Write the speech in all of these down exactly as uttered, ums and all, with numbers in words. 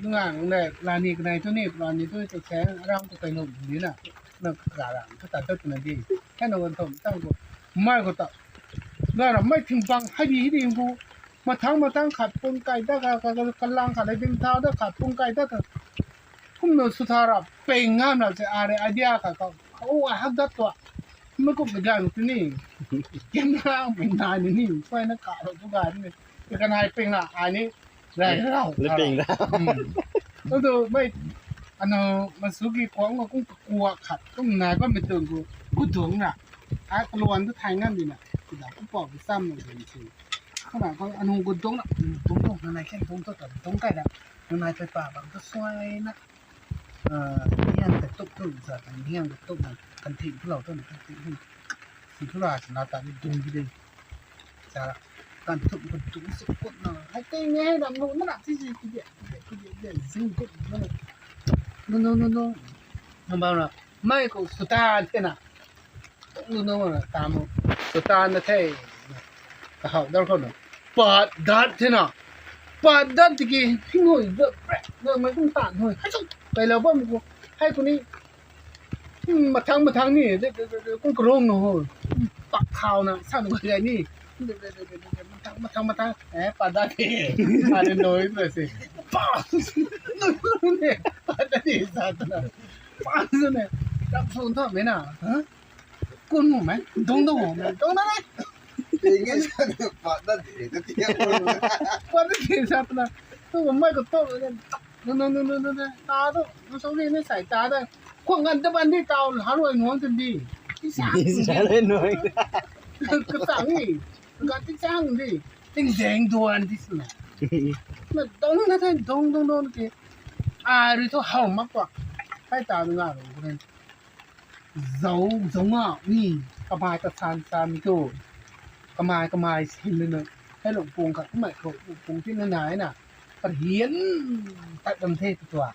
Ngang ne, lani kanei tu ni, lani tu tu se, aram ko tai lou ni na. Na ka ram tu ta ta na di. Kan na wan thom tang ko. Mai ko ta. Na ra mai thing bang hai di di ko. Mathang mathang khat pun kai da ka, ka, ka, ka lang khat le ding tha da khat pun kai da ka. Kum no su tha ra peng ngam na se, a re idea ka ka. O, a hak dat to. Mai kum ga tu ni. Ken na mai na ni ni. Sai na ka ro tu ga ni. Ka nai peng na, a ni. Rai rau. Le ping da. Ado mai, ano, masuki kuang ma kung kua khat, kung nai ba mi tuang gu, gu dung na. Ai kaluan tu thai ngan di na. Kuda ku pau ku sam na di si. Kana ko ano gu dung na, dung dung na nai ken dung tu ta dung kai da. Nai pai pa bang tu suai na. Ah, hiang ka tuk tu za ta hiang ka tuk na kan thing tu lau tu na kan thing. Si tu la sa na ta ni dung di de. Sa kan tuk kan tuk su kut na. Hai te nge hai dam nu na ti si ti de ti de ti de zing kut na. No no no no. Nang ba na. Mai ko su ta te na. Tuk nu nu na ta mu. Su ta na te. Ka hau dar ko na. Pat dat te na. Pat dat ti ki hing hui da. Na mai kum ta hui. Hai su. Kai la bam ko. Hai ko ni. Hmm, mathang mathang ni, de, de, de, de, kung karong no ho. Hmm, pak khau na, san ko ya ni. De, de, de, de, de, de, mathang, mathang, mathang. Eh, pa da de. Pa de noi tu si. Pa. Noi, noi, noi. Pa da de sa tu na. Pa su ne. Rap su tho me na. Ha? Kun mo me. Dong dong mo me. Dong na ne. Ting e sa tu pa da de, de, de. Pa da de sa tu na. Tu mo mai ko to. No, no, no, no, no, no. Ta tu, no, sorry, ni sai ta da. Khwang gan ta ban di tau, ha rui nuang ta di. Ti sa. Sa le nuang. Ka tang ni. Ka ti chang di. Ting zeng duan di sna. Na dong na thai dong, dong, dong ki. Ai rui tu hau mak kwa. Hai ta nga ru ren. Zau, zau nga ni. Kamai ta san, san mi tu. Kamai, kamai sin na. Hai lung pung ka, kamai ko, pung ti na nai na. Parian tat lam the tu tua.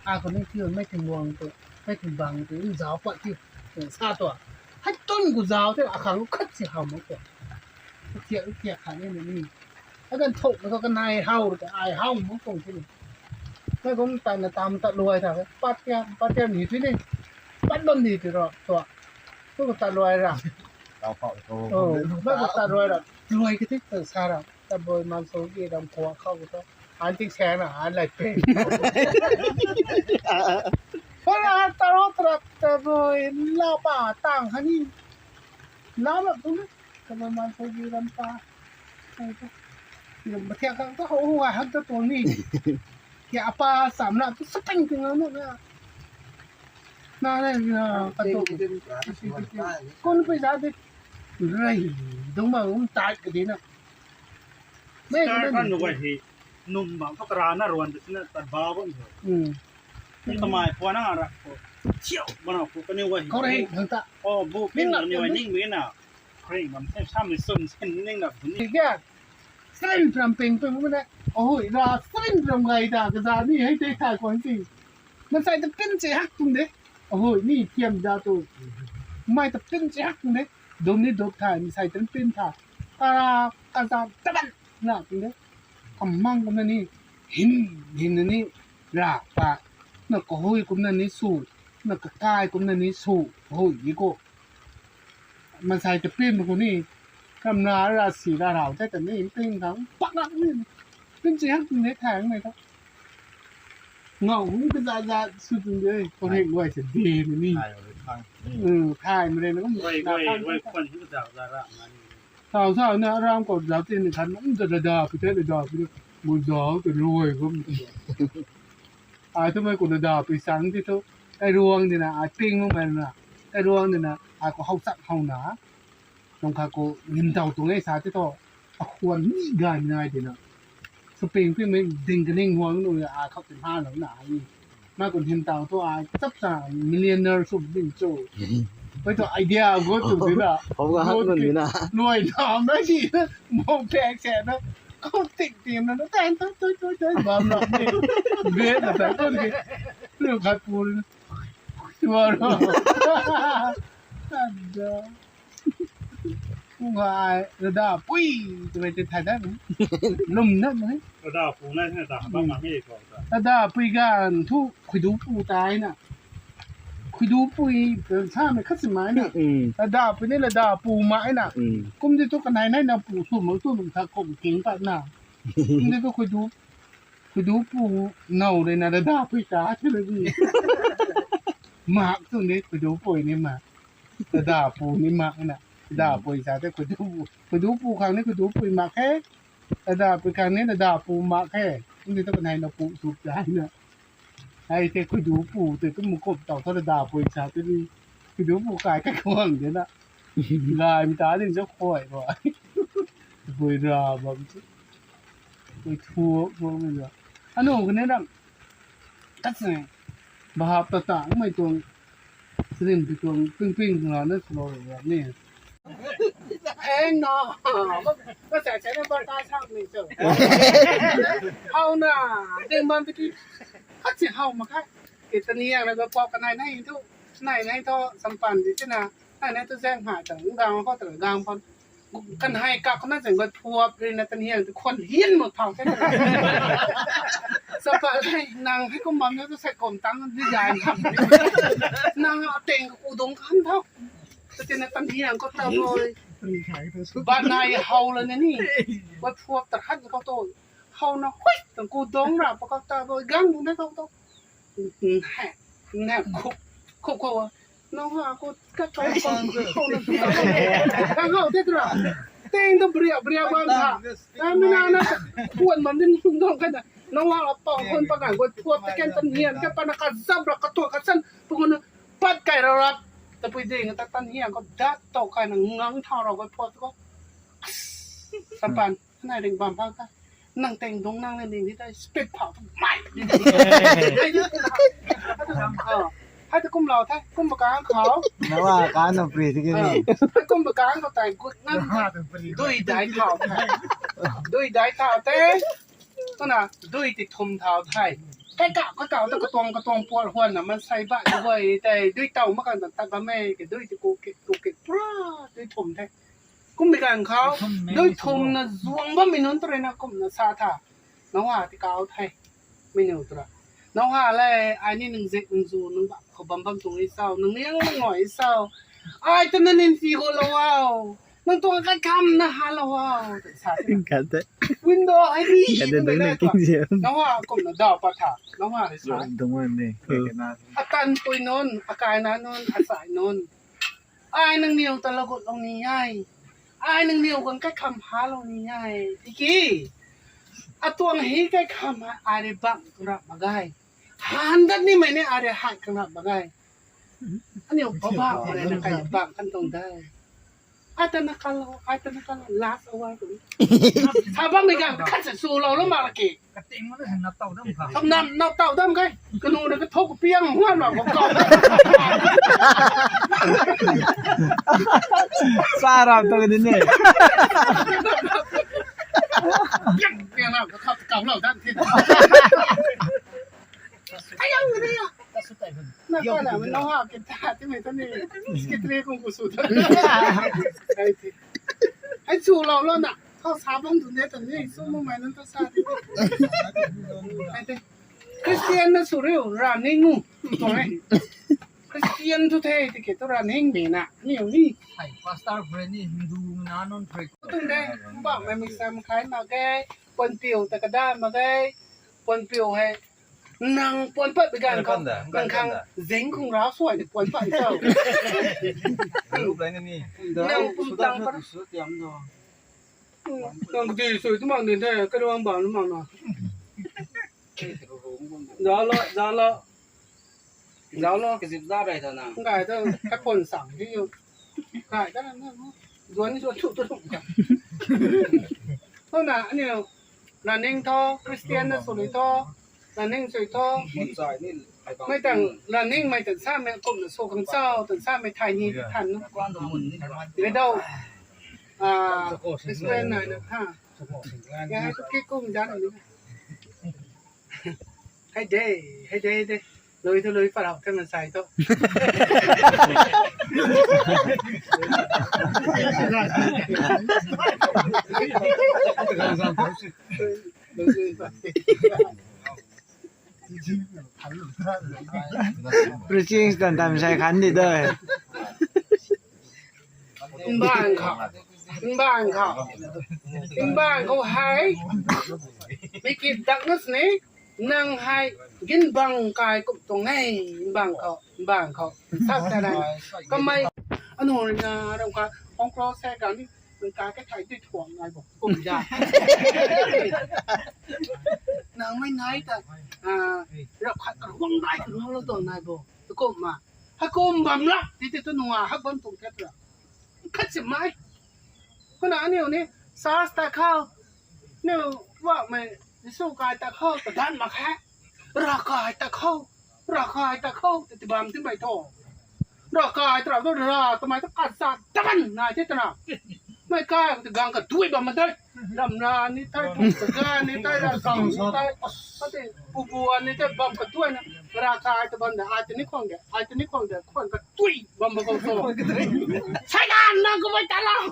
A ko ni thiu mai ting wang tu, mai ting bang tu, in zau pat thiu, tu sa tua. Hai tun gu zau te, a khang khat si hau mo tua. Thiak, thiak kha ni ni. A kan thok na ka nai hau ta, ai hau mo kong ti ni. Mai kum ta na tam ta luai ta, pat tia, pat tia ni ti ni. Pat bam ni ti ro tua. Tu ta luai ra. Tau khau tu. Oh, mai ko ta luai ra. Luai ki ti ta sa ra. Tabui man su ki ram khua khau ko. An tik sen na, an lai pe. Para taro tara tabui la pa tang hani. La ma tu ni. Tabui man su ki ram pa. Ram pa thiak kang ta ho ho hak ta tu ni. Kia apa sam na tu sapeng ting na na. Na na na ka tu. Kun pe za de. Rai. Dong ma um tai ka de na. Star kan nu guay hi num bang thu kara na ruan de sina tat ba bam. Hmm. Ni kamai puan na ra ko. Chiu bana ko kani guay. Kau rei hang ta. Oh, bu pin na ni guay ning mi na. Rei bam sem sam ni sun sen ning na bu ni. Kya? Srin pram ping ping bu na. Oh, ra srin pram gai da ka za ni hai te thai kwan ti. Masai ta pin che hak tum de. Oh, ni tiam da tu. Mai ta pin che hak tum de. Dum ni duk thai, masai ta pin tha. Kara ka za ta ban. Na, tinde. Kamang kumna ni, hin, hin na ni, ra, pa, na kahui kumna ni su, na kakai kumna ni su, hui, ni ko. Masai ta pin ko ni, kam na ra si ra rau, te ta ni, pin kang, pak na ni, pin chi hak ni, thai ni ka. Ngau hung ka za za su tun de, ko hei guay se de ni. Thai, thai, thai, mre na, Wai, na, wai, thai, wai, thai. Kwan hung ka za za ra, man. Tau sa na ram ko zau tin khan um ta da da pi te da da pi te mu zau te luai ko. Ai tu mai ko da da pi sang ti tu. Ai ruang di na ai ping mu mai na. Ai ruang di na ai ko hau sak hau na. Nong kha ko nim tau tu ngai sa ti to. A khuan ni gai nai di na. Su ping ping mai ding ka ning huang nu ya ai khau tin ha lo na ai. Mai kun him tau tu ai chap cha millionaire sum ding cho. Pai tu idea go tu di na. Hou ga hak nun di na. Nuai na mai di. Mo pek se na. Ko tik tim na. Tan tu tu tu tu bam na. Be na ta ko di. Lu khat pu. Tu ro. Ada. Kung ai rada pui tu mai te thai da. Lum na mai. Rada pu na na ta ba ma mi ko ta. Ladapui ganv thu khuidu pu tai na. Khuidu pui, samei khat si mai na. Ladapui ni ladapu mai na. Kum di thu kanei nei na pu sw mak tu nung tha kum king pat na. Kum di thu khuidu, khuidu pu now rui na ladapui ta the le di. Mak tu ni khuidu pui ni mak. Ladapui ni mak na. Ladapui sa the khuidu pu. Khuidu pu khang ni khuidu pui mak he. Ladapui khang ni ladapui mak he. Kum di thu kanei na pu sw tai na. Ai the khuidu pu te kum kum tau thu ladapui sa the ni. Khuidu pu kai ka khwang de na. Lai mi ta ding cho khoi bo. Pui ra bam chu. Pui thu bam mi ra. Anu kani ram. Tat se. Bahap ta ta mai tuang. Srin pi tuang ping ping na na slow ra ni. Eng na. Ka sa sa na ba ta sa mi chu. Hau na. Ding bam pi. Khat si hau ma kha. Ke taniang na ba pok kanei nei thu. Nei nei thu sampan di china. Nei nei thu zang ha tang gang ko tang gang pan. Kan hai kak na zang bai phuap ri na taniang tu khwan hian mo thau the. Sampan hei nang hei kum bam na tu sai kom tang di jai. Nang a teng ka ku dong kan thau. Tina taniang ko ta boi. Ba nai hau la ni ni. Bai phuap ta han ko to. Hau na hui tang ku dong ra pa ka ta boi gang bu na ko to. Nhe, nhe, khuk, khuk, khuk. Nang ha ko ka choi ko ko na. Nang hau te tra. Teng tu bria bria ban tha. Na mi na na. Kuan man din dong ka na. Nang ha la pang kuan pa kan kuan thuap ta ken tan hian ka pa na ka zap ra ka tua ka san. Pu na pat kai ra rap. Ta pui ding ta tan hian ko dat to kai na ngang thau ra ko thuap ko. Sampan. Nai ring bam phang ka. Nang teng dong nang le ning di tai speed phau tu mai. Hai tu kum lau thai, kum baka khau. Na wa ka na pri ti ki ni. Hai kum baka khau tai gut nang. Dui dai thau thai. Dui dai thau te. Tuna dui ti thum thau thai. Kai ka ka ka ta ka tuang ka tuang puar huan na man sai ba dui tai dui tau ma kan ta ta ba me ke dui ti ku ke ku ke pra dui thum thai. Kum mi kan khau, dui thum na zuang bam mi nunc tu rui na kum na sa tha. Nang ha ti kau thei. Mi nu tu ra. Nang ha le, ai ni nang zek nang zu, nang bam khou bam bam tuang i sau, nang niang nang ngoi i sau. Ai tu na nin ti ho lo au. Nang tuang kai kam na ha lo au. Sa ti na. Kan te. Window ai ni. Kan te dang na king ziam. Nang ha kum na dau pa tha. Nang ha le sa. Dong wan ni. Atan pui nunc, akai na nunc, asai nunc. Ai nang niw ta lagut lou ni ai. Ai nang niw kan kai kham ha lou ni ai. Tiki. Atuang hi kai kham ha ai ri bang tu rap magai. Han dat ni mai ni ai ri hai kan rap magai. Aniw pa ba ko na kai bang kan tong dai. Ai ta na kan lo, ai ta na kan lo, last hour ko. Sa bam ni kan khat sa su lou lou ma la ki. Ka ting mo na hin nap tau dam kha. Kam nam nap tau dam kai. Kanu na ka thok piang huan ma ko kau. Sa ram tau ni ne. Piang piang na ka khap kam lau dan tin. Ayang ni ya. Na ka na no ha ke ta ti me ta ni. Secretary kung ku su ta. Ai ti. Ai su lau lo na. Khou sa bam tu ne ta ni, sw mu mai nunc ta sa ti. Ai te. Christian na sw riu, ra ning ngu. Tuang e. Christian tu the, ti ke tu ra ning me na. Ni ni. Hai, pastor friend ni Hindu na non friend. Tung de, ba mai mi sam khai ma ge, pon piu ta ka da ma ge, pon piu hai. Nang puan pat bi gan khou, nang khang zeng khung rau suai ni puan pat ni tau. Rup lai ni. Nang pum tang pat. Nang di sui tu mang ni the, ka ruang bam lu mang na. Zalo, zalo. Zalo. Ka zip za rai ta na. Ngai ta, ka pon sang di yu. Ngai ta na, zuan ni zuan tu tu. Ko na, ani Running tho, Christian na sw ni tho, running sw tho. Mei tang running mei tang sa mei kum na sw khang chau, tang sa mei thai ni than. Ridau, ah, Christian na na ha. Ya hai tu ki kum jan ni. Hai de, hai de, hai de. Lui thu lui, parau the man sai thu. Lui, lui, pa. Preaching tan tam sai khan di doi. Mbang khou, mbang khou, mbang khou hei, mi ki dak na sini, nang hei, gin bang kai kum tuang e, mbang khou, mbang khou, sat ta na, kamei, anu na, rau ka, hong kro se ka ni, nang ka ka thai di thuang nai bo, kum ja. Nang mei nai ta, ah, rap khat ka huang nai ka huang lo tuang nai bo, tu kum ma. Hakum bam la, ti ti tu nunga hak bam tuang khat la. Khat si mai. Kuna aniu ni, sas ta khou. Niu, wa mei, Jisu kai ta khou, ta dan mak he. Ra kai ta khou. Ra kai ta khou, ti ti bam ti mei tho. Ra kai ta ra, tu ra, ta mei ta kat sa, ta ban, na ti ta na. Mei kai, ti gang ka dui bam ma dai. Ram ra ni tai, pu sa ga ni tai, ra sang ni tai. Ati, pu bu an ni tai, bam ka dui na. Ra kai ta bam da, ai ti ni khwang de, ai ti ni khwang de, khwang ka dui. Bam bam bam bam. Saidan na kumei ta lau.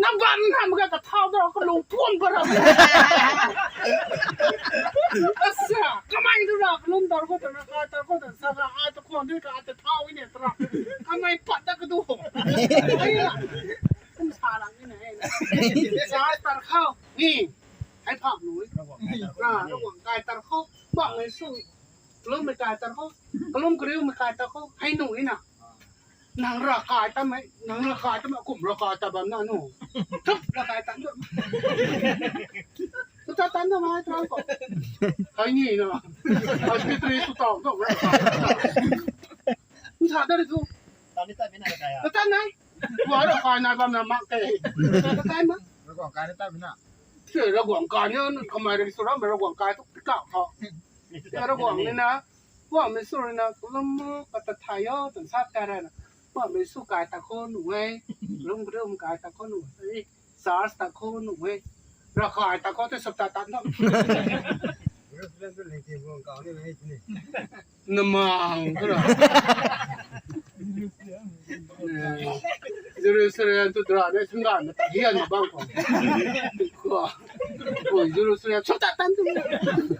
Nang bam na maka ka thau da ka lung puan ba ra. Asa, kamei tu ra ka lung dar ko ta na ka ta ko ta sa ka a ta khon dui ka a ta thau ni ta ra. Kamei pat ta ka du. Ai la. Kum sa lang ni na. Sa tar khou. Ni. Ai phak nu. Na, na wang kai tar khou. Bam mei su. Kalum mei kai ta khou, kalum kariu mei kai ta khou, hei nu na. Nang ra kai ta mei, nang ra kai ta mei, kum ra kai ta bam na nu. Thup ra kai ta nu. Tu ta tan ta mei ta ko. Hei ni na. Hospital tu ta ta. Nsa da ri tu. Tan ni ta mei na kai ya. Ta nai. Wa ra kai na bam na mak ke. Ta kai ma. Ra guang kai na ta mei na. Sui ra guang kai ni kamei ri su ra mei ra guang kai tu pick up tho. Ra guang ni na. Wa mei su ri na, kalum mu, ka ta thai o, tan sa ta ra na. Wa mei su kai ta khou nu e, kalum kalum kai ta khou nu e, sas ta khou nu e, ra kai ta khou te sap ta ta na. Namang, kara. Jerusalem tu dra ne, sunggan na ta hian na bang ko. Ko. Ko Jerusalem, sap ta tan tu.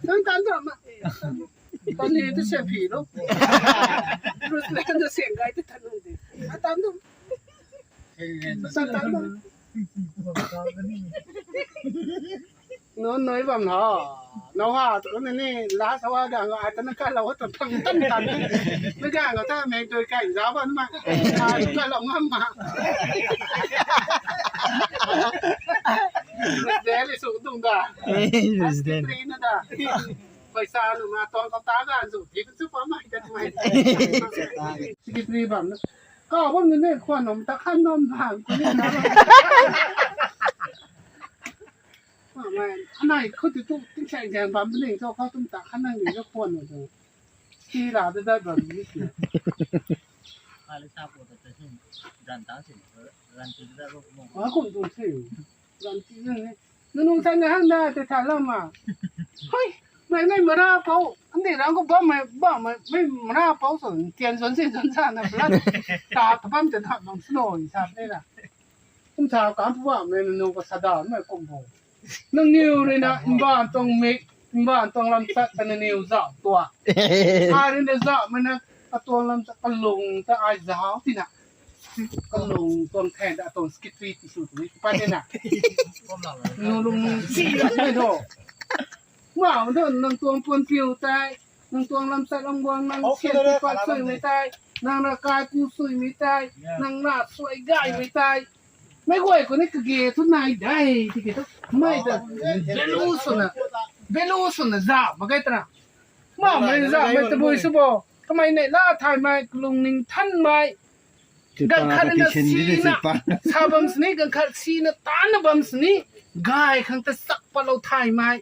Tan tan tu ma. Tan ni tu sian phi lo. Jerusalem tu sian gai tu tan lo de. A tan tu. Sa tan tu. No, no, bam na. No ha, tu ni ni, la sa wa gang ai tan ka lo tu tan tan tan. Ni gang ta mei tu kai za ban ma. Ai ka lo ngam ma. President li su dung da. President. Secretary na da. Paisa lu na tuang kau ta gan su, ti su pa mai ta mai. Secretary bam na. Kau bam ni ne, khwan nom ta khan nom bam, ku ni na. Mai, anai khou tu tu, ting chang chang bam ni, tu khou tum ta khan nang ni khwan nom tu. Ti la da da bam ni. Ai le sa po ta ta sin, gan ta sin, gan ti da ro mo. A kum tu si. Gan ti ni. Nunung sa na hang na te tha lam ma. Hoi, mei mei mara pau. Andi rang ko bam mei, bam mei, mei mara pau so, tian zon si zon sa na plat. Ta ta bam te tha bam snow sa ne na. Kum sa kam pu bam mei nunung ko sa da mei kum bo. Nang niw rui na, mban tuang mik, mban tuang lam chat ta nang niw zauh tua. Ai rui na zauh mei na, a tuang lam chat kalung ta ai zauh ti na. Kalung tuang then ta a tuang secretary ti su tu ni, pa te na. Nu lung si na tu ni tho. Ma, ma tu nang tuang puan piu tai, nang tuang lam chat lam guang, nang sian tu pat sui mei tai, nang na kai pu sui mei tai, nang na suai gai mei tai. Mei guay khou ni kage thu nai dai, tiki thu. Mei ta, value swna, value swna za, ma gai tana. Ma, mei za, mei tabui sw bo. Kamei nei la thay mei, kalung ning than mei. Gan khat na si na, sa bam sini, gan khat si na, tan na bam sini. Gai khang ta sak pat lou thay mei.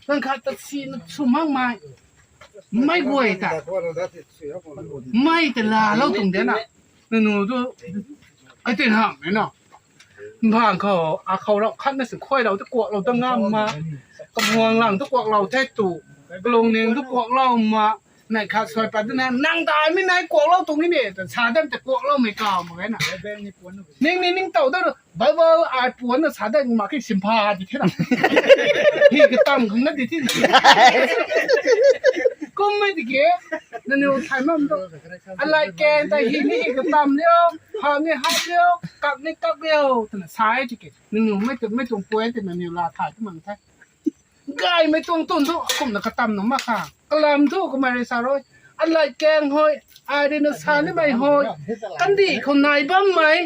Gan khat ta si na, sw mang mei. Mei guay ta. Mei ta la lou tuang de na. Nanu tu, ai tin ham e na. Bang khou, a khou rau khat na sin khuay lou tu kuak lou ta ngam ma. Kamuang lang tu kuak lou the tu. Kalung ning tu kuak lou ma. Nai khat suai pat tu na, nang ta ai mi nai kuak lou tuang ni ne. Ta sa dam ta kuak lou mei kau ma gai na. Ning ni ning tau ta, Bible ai puan na sa dam ma ki simpha di the na. Hi ka tam khang na di thi. Pui tiki, nanu thay mam tu. Alai keng tei hi ni hi katam liu, ha ni ha liu, kak ni kak liu, twna sa e tiki. Nanu mei tu, mei tuang puan tei nanu la thay tu mang the. Gaymei tuang tun thu, kumna katam nung mak kha. Kalam thu, kamei rui sa rui. Alai keng hoi, ai rui na sa nimei hoi. Kandih khou nai bammei,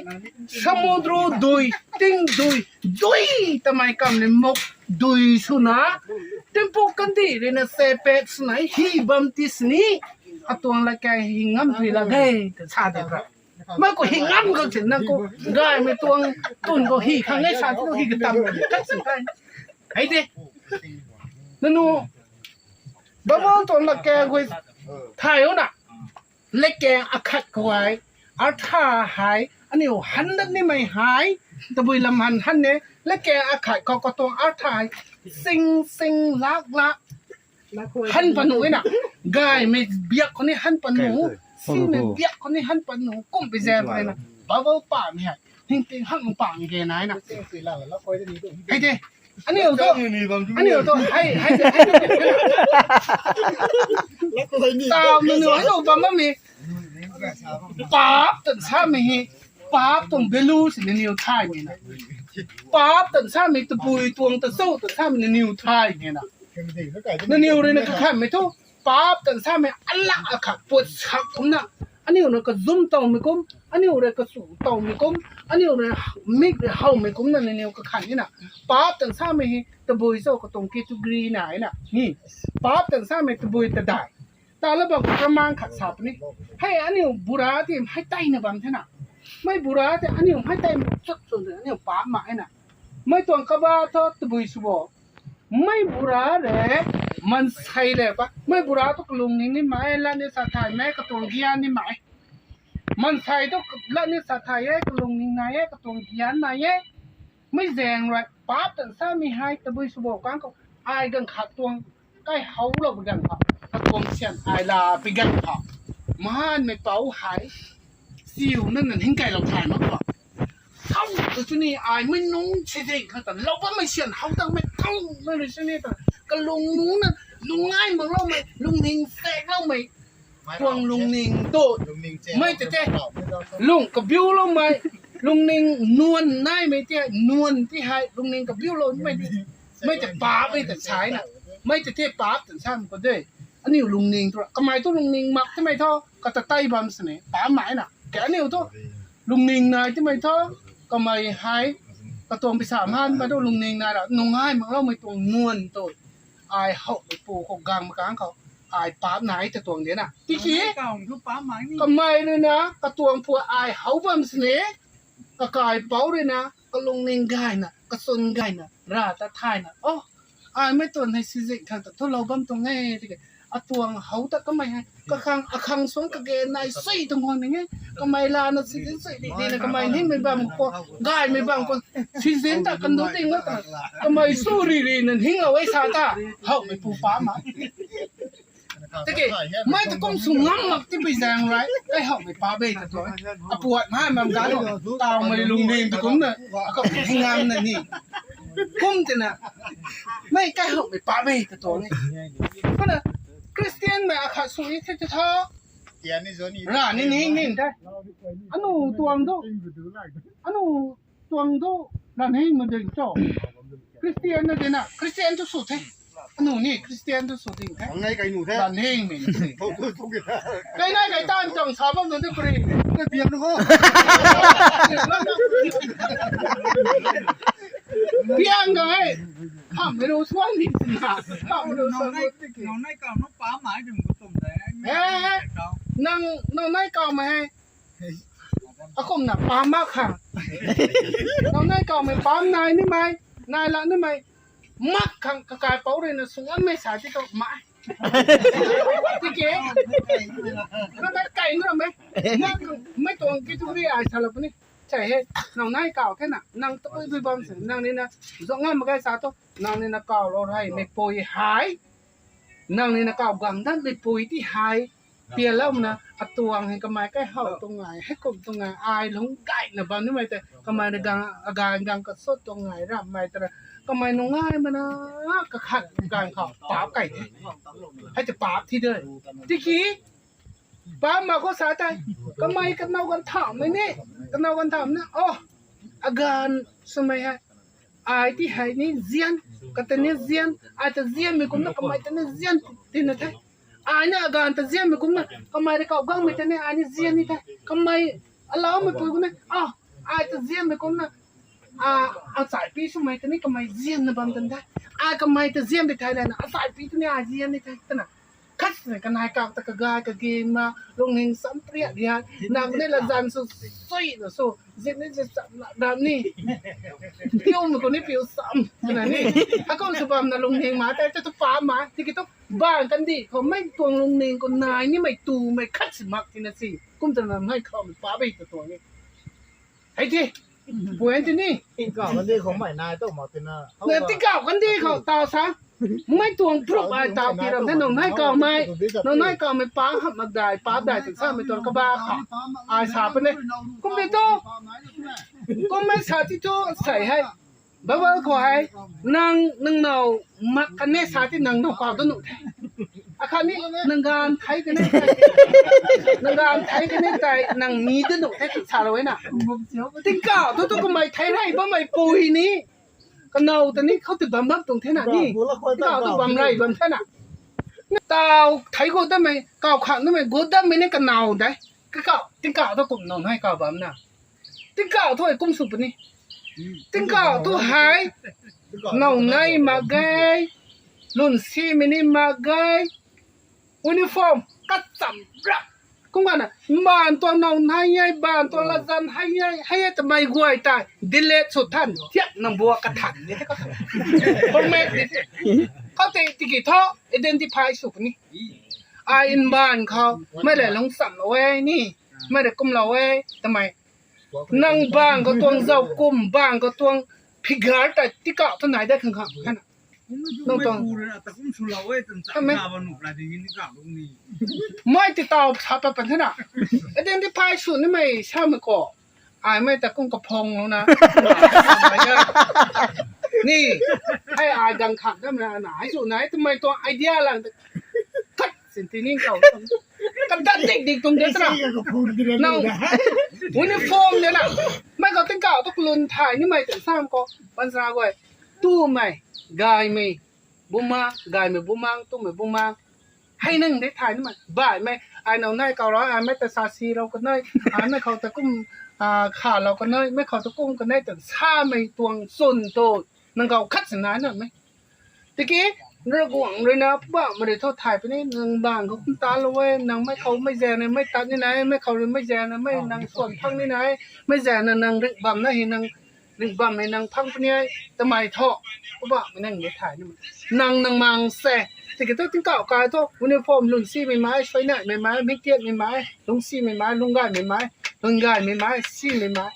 samudru dui, ting dui, dui, tamei kam ni muk, dui swna. Timpuk kandih rui na se pek swna, hi bam ti sini. Atuang la keng hi ngam tui la ge, sa de bra. Mei khou hi ngam khang sin nang khou, gaymei tuang tun khou hi khang e sa tu hi katam kat sin kai. Hei de. Nanu, Bible tuang la keng khou thay o na. La keng akhat khou hei, artha hei, aniu han dat nimei hei, tabui lam han han ne, la keng akhat khou katuang artha hei, sing sing lak lak, han panu e na, gaymei biak khou ni han panu, simei biak khou ni han panu, kum pi zan panu na, Bible pamei hei, hing ting hang pamei ge nai na. Hei de, aniu tu, aniu tu, hei, hei, hei, hei, tau nunu hei tu bam bammei, paap tan samei hei, paap tuang value si naniw thaymei na. Paap tan samei tabui tuang ta cho tan samei naniw thaymei na. Naniw rui na kakhanmei thu, paap tan samei alak akhat puat sak kumna. Aniu na kazum tawmei kum, aniu rui kachu tawmei kum, aniu rui mik rui howmei kumna naniw kakhan ni na. Paap tan samei hei tabui cho katuang category na na. Ni, paap tan samei tabui ta dai. Ta la bam khou kamang khat sa puni. Hei aniu bura ti hei tei na bam the na. Mei bura ti aniu hei tei chut chut aniu paap ma e na. Mei tuang kaba thu tabui sw bo. Mei bura re, mansei le pa. Mei bura tu kalungning ni mai, lat ni sa thay mei, katuang gian ni mai. Mansei tu lat ni sa thay e, kalungning nai e, katuang gian nai e. Mei zaeng rui, paap tan samei hei, tabui sw bo kang khou, ai ganv khat tuang, kai howlou pi ganv khou, katuang syan ai la pi ganv khou. Maanmei pou hei, siu nang nan hing kailou thay mak khou. How tu chuni ai mei nung si ding khang ta, lou bammei syan how tangmei thau mei rui chuni ta, kalung nung na, lung ngai makloumei, lungning sekloumei, tuang lungning tu, mei tei tei, lung kabiuloumei, lungning nuan naimei tei, nuan ti hei, lungning kabiuloumei, mei tei paap e tan sa na, mei tei tei paap tan sa khou de, aniu lungning tu, kamei tu lungning mak timei thu, kata tei bam sini, paap mai na, ke aniu tu, lungning nai timei thu, kamei hei, katuang pisa man mei tu lungning nai ra, nung ngai makloumei tuang nuan tu, ai howmeipu khou gang makang khou, ai paap nai ta tuang de na. Tiki, kamei rui na, katuang pu ai how bam sini, kakaipouc rui na, kalungning gayna, kachwn gayna, ra ta thayna. O, ai mei tuang hei sizin khang ta thulou bam tuang e, tiki, atuang how ta kamei hei, kakhang, akhang suang kage nai sui tuang guang ning e, kamei lana sizin sui di di na kamei ningmei bam khou, gaymei bam khou, sizin ta kandu ting na ta, kamei su ri ri na ninglou e sa ta, howmeipu paap ma. Tiki, mei tu kum sw ngam mak tipui zaeng rui, kai howmei paap e ta tuang. Apuat mai mam ga lo, tawmei lungning tu kumna, akum hing ngam na ni. Kum tina, mei kai howmei paap e ta tuang e. Kumna, Christian mei akhat sw e the the tho. Ra ni ning ning the. Anu tuang tu, anu tuang tu, lan hing ma ding cho. Christian na de na, Christian tu sw the. Anu ni Christian tu sw ding the. Ang nai kai nu the. Lan hing mi. Thou thou thou ke. Kai nai kai tan chang sa bam nu de kuri. Kai biang nu ho. Biang ga e. Ham mei ru suan ni na. Ham mei ru suan ni. Nang nai kau nang paap mai ding ko tum de. Eh, nang, nang nai kau mei hei. Akumna paap mak khang. Nang nai kau mei paap nai nimei, nai la nimei. Mak khang kakaipouc rui na sw ngammei sa ti tu mai. Tiki, nang ta kai nu ra mei. Mak khang mei tuang ki tu ri ai sa la puni. Chai he, nang nai kau the na, nang tabui bui bam se, nang ni na, zong ngam mak kai sa tu, nang ni na kau lou rei, meipui hei. Nang ni na kau gang dat meipui ti hei. Pianloumei na, atuang hei kamei kai how tuang ngai, hei kum tuang ngai, ai lung gayna bam nimei tei, kamei na gang, agang gang kasut tuang ngai, rammei tara, Kamei nungai mana kakhat ganv khou paap kai de. Hei te paap thi de. Tiki paap ma khou sa tei, kamei kanow ganv thamhmei ni, kanow ganv thamhmei na, oh, aganv swmei hei, ai ti hei ni zian, kata ni zian, ai ta zianmei kumna kamei ta ni zian tina the. Ai ni aganv ta zianmei kumna kamei rui kau gangmei ta ni ai ni zian ni the. Kamei alaumei pui kumna, ah, ai ta zianmei kumna, ah, achaipi swmei ta ni kamei zianna bam tan the. Ai kamei ta zian di thei lana achaipi ta ni ai zian ni the twna. Khat swna kanei kau ta kagay kaging ma, lungning sam priak di hei. Nang ni la zan sw, sui na sw, zip ni zip sam la dam ni. Piu ma khou ni piu sam, twna ni. Akum sw bamna lungning ma tei, tu tu pa ma, tiki tu bang kandih khou mei tuang lungning khou nai nimei tumei khat si mak tina si. Kum twna mei khou mei pa bei ta tuang ni. Hei ti, point ti ni. Tingkauh kandih khou mei nai tu mak tina. Na tingkauh kandih khou taw sa. Mei tuang proof ai taw ti ram the nang nai kau mei. Nang nai kau mei pa hap mak dai, pa dai twna samei tuang kaba khou. Ai sa puni. Kum ti tu. Kum mei sa ti tu sei hei. Bible khou hei, nang, nang now mak kan e sa ti nang now kau da nuh the. Akhat ni, nang ganv thei kan e tei, nang ganv thei kan e tei, nang mi da nuh the twna salou e na. Tingkauh thu tu kamei thei rey bammei pui ni, kanow ta ni khou tu bam bam tuang the na ni. Tingkauh tu bam rey bam the na. Taw thei gu damei, kau khang damei, gu damei ni kanow de. Kakauh, tingkauh thu kum now nai kau bam na. Tingkauh thu hei kum sw puni. Tingkauh thu hei, now nai mak ge, lun simei ni mak ge, uniform kacham rap. Kum kana, mbaanv tuang now nai e, mbaanv tuang latzan hei e, hei e twmei guay tei delete sw than, thiak nang buak kathan ni the ka. Format di the. Khou tei tiki thu identify sw puni. Ai mbaanv khou, mei le lungchamlou e ni, mei le kumlou e, twmei. Nang bang khou tuang zauc kum, bang khou tuang figure tei tingkauh thu nai de khang khang. Nang tuang. Mei ti taw sa pat pan the na. Identify sw nimei samei khou. Ai mei ta kum kaphung lou na. Ni, hei ai gang khang dam na na. Hei sw nai twmei tuang idea lang. Kat sin ti ning kau. Kadat dik dik tuang de tra. Now, uniform de na. Mei khou tingkauh thu kalun thay nimei tei sam khou. Pansra guay. Tumei, gaymei, bumang, gaymei bumang, tumei bumang. Hei nang de thay nimei. Baihmei, ai now nai kau ra, ai mei ta sa si lou kanei, ai mei khou ta kum, ah, khalou kanei, mei khou ta kum kanei twna samei tuang chwn tu. Nang kau khat si nai na mei. Tiki, Ravguangc rui na, Poubauhmei rui thu thay puni, nang bang khou kum talou e, nang mei khou mei zaeng na mei tat ni nai, mei khou rui mei zaeng na mei nang suan phang ni nai, mei zaeng na nang ringh bam na hei nang, ringh bam hei nang phang puni e, twmei thu, Poubauhmei nang ni thay ni. Nang nang mang se, tiki thu tingkauh kai thu, uniform lun simei mai, suainaimei mai, mingtianmei mai, lungsimei mai, lunggaymei mai, lunggaymei mai, simei mai.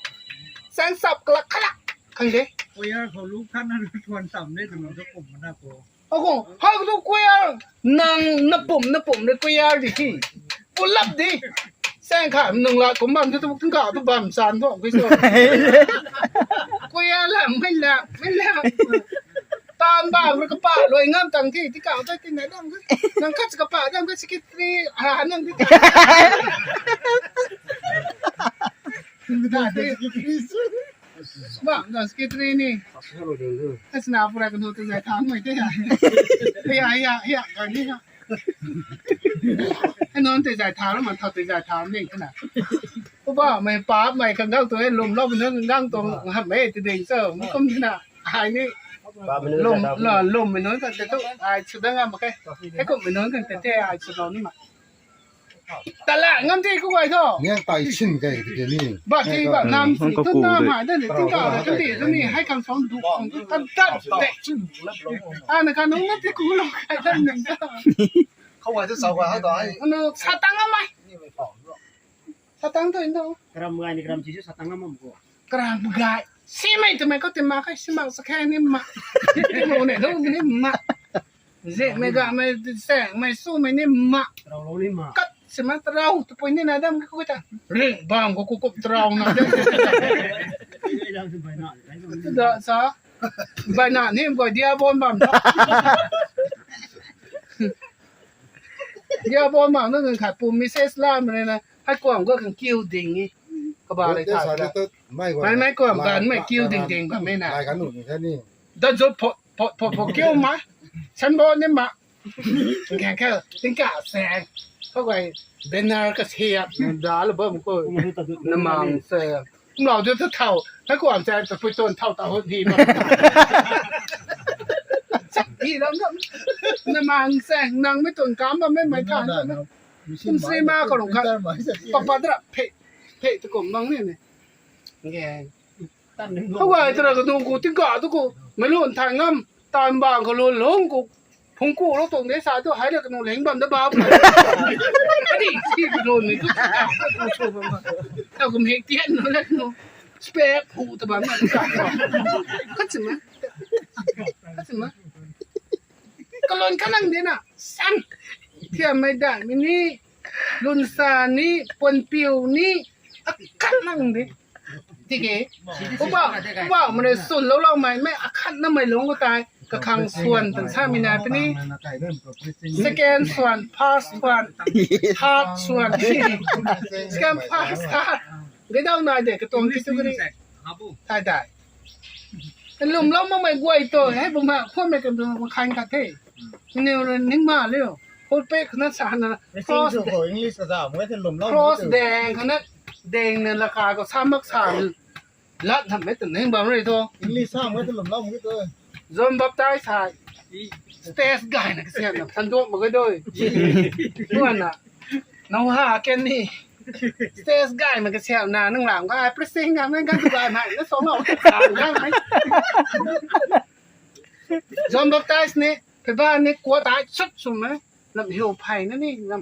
Saeng sap kalak kalak, khang de. Choir khou lu khat na lu thuan tam de, twna thu kum na khou. Ako, hei tu choir, nang na pum, na pum de choir di thi. Pulap di. Saeng khat nang la kum bam thu, tingkauh thu bam chan thu, khui so. Choir la, mei la, mei la. Taanv bam rui kapa luai ngam tang thi, tingkauh thu ti na dam. Nang khat kapa dam, khat secretary, ah, nang di. Bam, nang secretary ni. Asna pura kan ho tu zai tham mei te ya. Ya, ya, ya, kan ni ya. Hei nunc tei zay thau lou ma, thau tei zay thau ning twna. Poubauhmei paapmei khang gang tuang e, lwmloumei nunc khang gang tuang hamh e, ti ding cho, mi kum twna. Ai ni lwm, lwmmei nunc khang tei tu, ai sw dat ngam mak khe. Hei kumhmei nunc khang tei tei ai swlou ni ma. Tala ngam ti ku guay tho. Ngiang tai sin kei ti ni. Ba ti ba nam si tu nam hai da ni, tingkauh da kan di tu ni, hei khang suang du khang tu kan dat de. Ana kan nunc na ti ku lou kai dat ning da. Khou guay tu sau guay hei dai. Ano, satang amei. Satang tu indo. Karam gay ni karam si chu satang amam ko. Karam gay. Simei twmei khou ti ma khe, simei sa khe ni ma. Ti mo ne, lou ni ma. Zimei gamei, saengmei, swmei ni ma. Rau lou ni ma. Kat si ma, tarau, tapui ni na dam khou ta. Ring bam khou kukup tarau na. Tu da sa. Bai na ni ko dia bon bam. Dia bon bam na khat pu message la mei na. Hai kuam ko kan kiu ding ni. Ka ba le ta. Mai mai kuam kan mai kiu ding ding bam mei na. Lai kan nu ni. Da zo pho pho pho pho kiu ma. San bo ni ma. Ngang kha, tingkauh se. Khou guay, banner kasiap, da la bam khou, namang se. Kumlau tu tu thau, na kuam se, ta pui tuan thau ta hut di ma. Chak di lam lam. Namang se, nang mei tuan kam bam mei mei tha. Kum se ma khou lung kha. Papa dra phe, phe tu kum bang ni ni. Nge. Khou guay tara kanu khou tingkauh tu khou, mei lun thay ngam, tan bang khou lun lung khou, phung khou lou tuang de sa tu, hai la kanu leng bam da bam. Adi, si lun ni tu, tu so bam. Tau kum hek tian nu la kanu, spek phu ta bam na tu ka. Khat si ma, khat si ma. Kalun kanang de na, san. Thiam mei dai mei ni, lun sa ni, puan piu ni, akhat nang de. Tiki, uba, uba, mane sun lou lou mei, mei akhat na mei lung ko tai, kakhang suan tan sa mei na puni. Second suan, first suan, third suan. Second, first, third. Gai dau nai de, katuang category. Tai tai. Lum lou ma mei guay tu, hei bum ha, khou mei kan tu ma khan khat the. Ni ru ning ma liu. Khou pek na sa na. Cross de. English ka za, mei the lum lou. Cross deng khana deng na laka ko sa mak sa. Lat tham mei tu ning bam rui tu. English sa mei the lum lou mei tu. John Baptist hai. Stage gay na kasiam na than duak ma gai doi. Tuan na. Nau ha ken ni. Stage gay ma kasiam na nang lam gay preaching na nang gan tu gay mai na song lou. Gay mai. John Baptist ni, phe ba ni kuat ai chut sum mei. Lam hiu phai na ni, lam